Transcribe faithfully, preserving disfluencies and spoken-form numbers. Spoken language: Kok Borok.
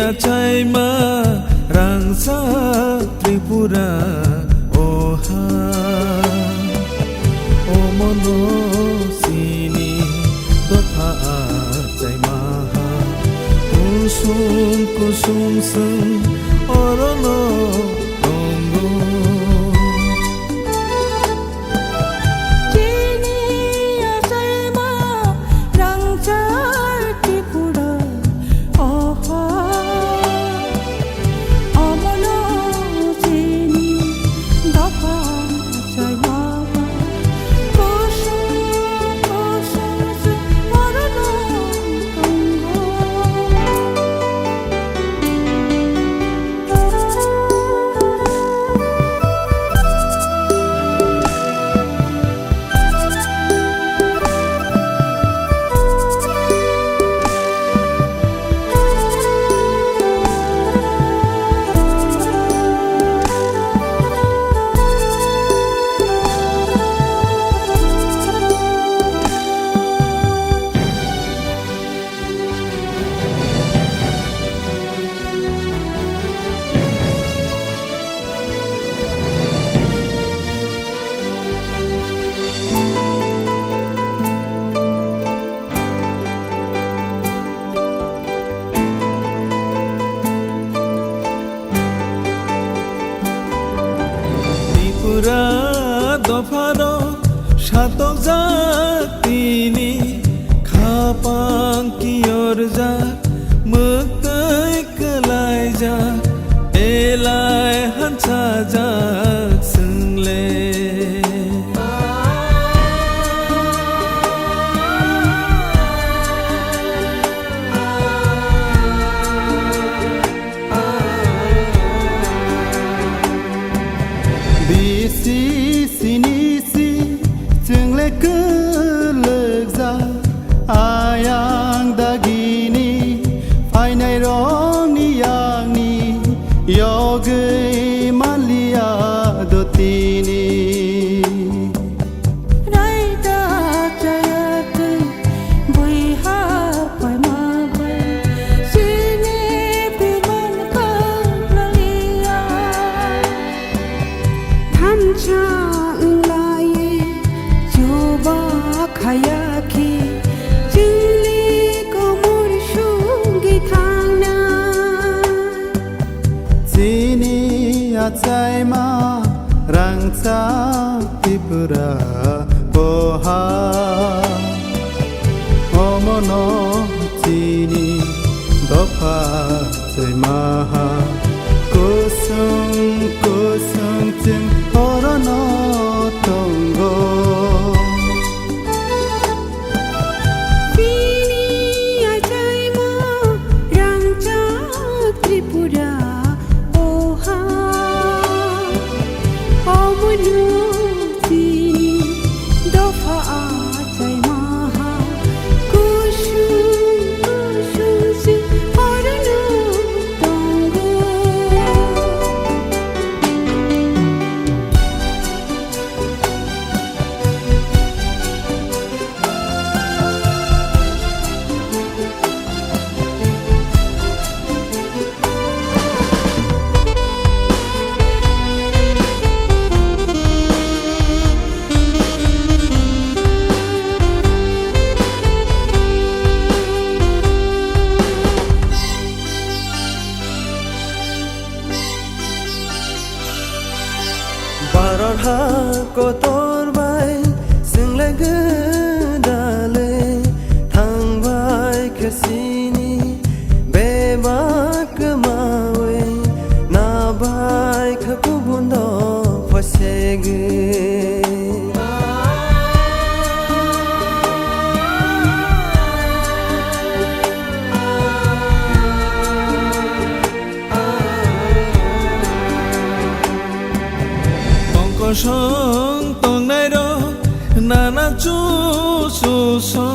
Achaima rangchak Tripura o ha, omono chini dopha achaima ha. Kusum kusum swng orono tongo. Chini achaima rangchak Tripura o ha, omono chini dopha achaima ha. Kusum kusum swng orono tongo. Tripura dophano satokjak tini, khapang kiyorjak, mwktwi kwlaijak, belai hanchajak chwngle. Bisi sinisi chwngle kwlwkjak ayang dagini phainairokni yakni yogwi manliya do tini. Raida chaya twi bui ha paima bai, chini biman kok naliya. Thansa wnglaye chuba khaya khe, chwngli komor sungwi thangna. Chini achaima rangchak Tripura o ha, omono chini dopha achaima ha. Kusung kusung chwng orono tongo. Chini achaima rangchak Tripura o ha, omono chini dopha achaima ha. Kusung kusung se orono tongo. Bharat ha kotor bai swnglaigwi dalwi thangbai khe chini bebak kwmawi nabai khe kubun dopha segwi. Tongkosong tongnairok nana chuchu song.